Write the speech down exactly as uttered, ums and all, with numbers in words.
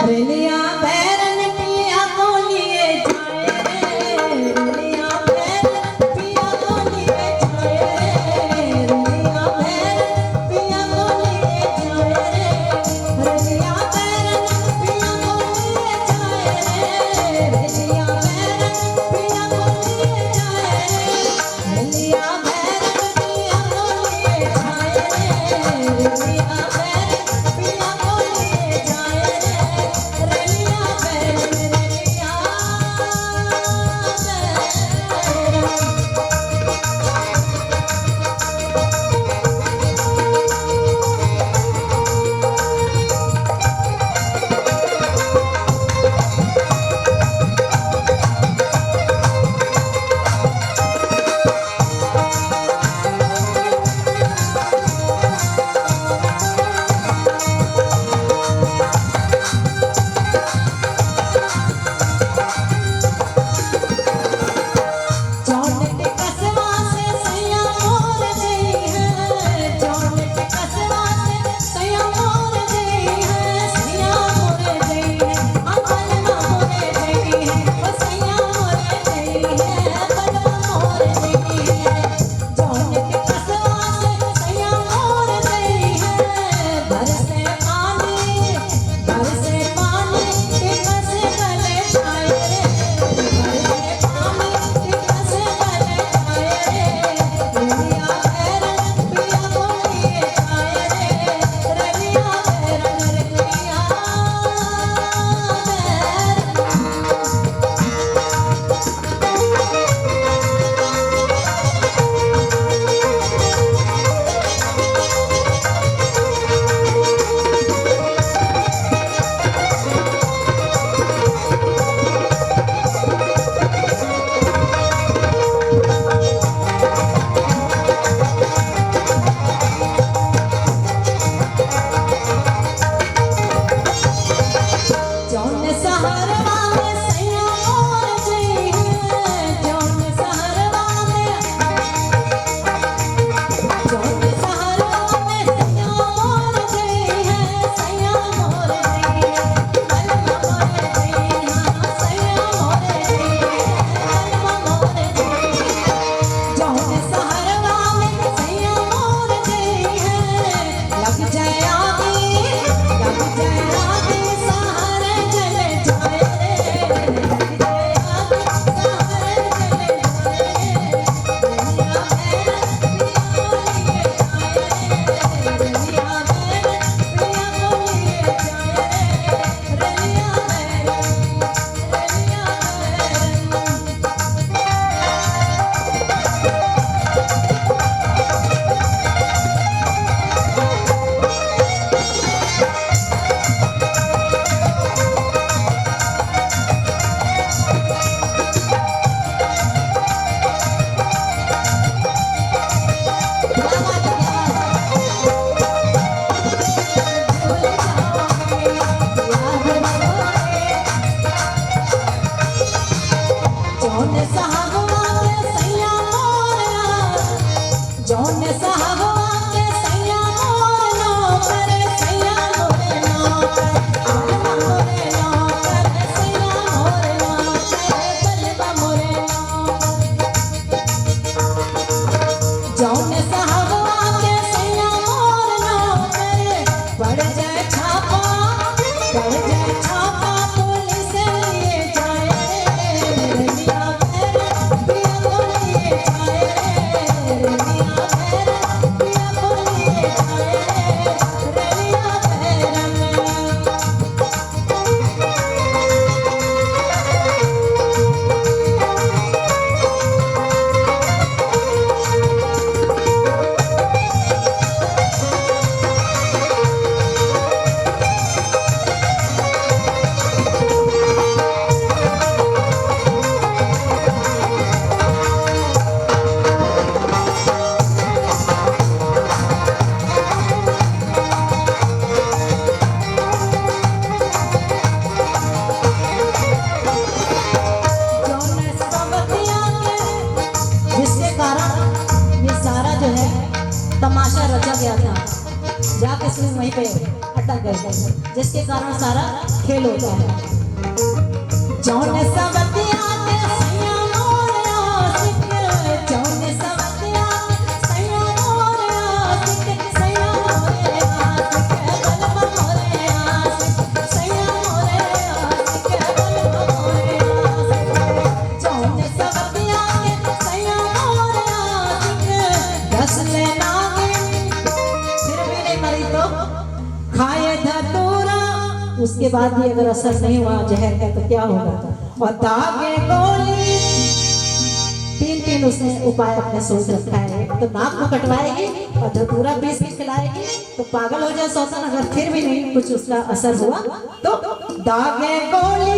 रेलिया बैरन पिया को लिए जाए रे, रेलिया बैरन पिया को लिए जाए रे, रेलिया बैरन पिया को लिए जाए रे, रेलिया बैरन पिया को लिए जाए रे, रेलिया बैरन पिया को लिए जाए रे। जिसके कारण ये सारा जो है तमाशा रचा गया था, जाके सिर्फ वहीं पे अटक गए, जिसके कारण सारा खेल होता है। जौन सवतिया के सैया मोरे आशिक, जौन सवतिया के सैया मोरे आशिक, सैया मोरे आशिक, बलमा मोरे आशिक, सैया मोरे आशिक, बलमा मोरे आशिक। जौन सवतिया के सैया मोरे आशिक, डसले नागिन, फिर भी नहीं मरी तो खाए धतूरा, उसके बाद भी अगर असर नहीं हुआ जहर का, तो क्या होगा? और दागे गोली, तीन तीन उसने उपाय अपने सोच रखा है। तो नाक को कटवाएगी और धतूरा पीस के खिलाएगी, तो पागल हो जाए सौतन। अगर फिर भी नहीं कुछ उसका असर हुआ, तो दागे गोली